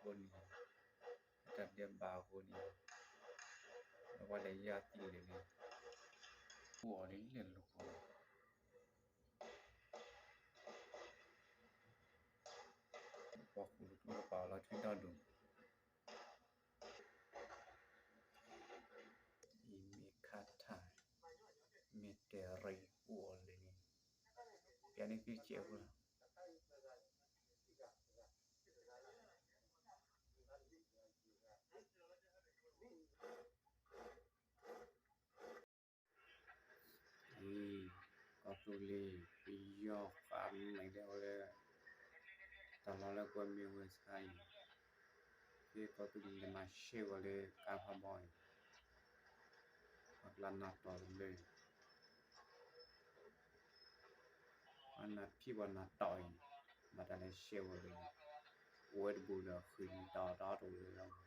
အဃိန့ၣ်, တၢ်ဒဲးဘးအဃိန့ၣ်, အဝဲလဲၤယၢ်သံလၢာ်န့ၣ်, အိၣ်အီၤလၢလၢၢ်လီၤကီၢ်, ပှၤဃူလိာ်ကျိၣ်ပာ်အီၤလီၤထွံၣ်ဒီဒူၣ်, အံၤမ့ၢ်ခါထၢၣ်, မ့ၢ်တဲၤရံၣ်အိၣ်အီၤလၢာ်န့ၣ်, ပျးန့ၢ်သုစဲးဖိလီၤ. အံၤ, ကီၢ်သူလ့ၤ ပယီၤဃာ်မဲာ်ဒၣ်ဝဲလၢ တၢ်လီၢ်လၢကွဲမ့ၢ်ဝဲစခါအံၤ, ဖဲကီၢ်သူလ့ၤမၤရှဲဝဲလၢကါဖးဘီအံၤ, ပှၤကျါနၢ်တီၢ်တဘျီ, ပှၤနၢ်ဖံးပှၤနၢ်တီၢ်အံၤ, ဘၣ်တၢ်လဲၤရှဲဝဲလၢ, အိၣ်ဝဲတဘူးဒီးဃုာ်နၢ်တီၢ်တၢ်အီၣ်တအိၣ်လၢၤလီၤ.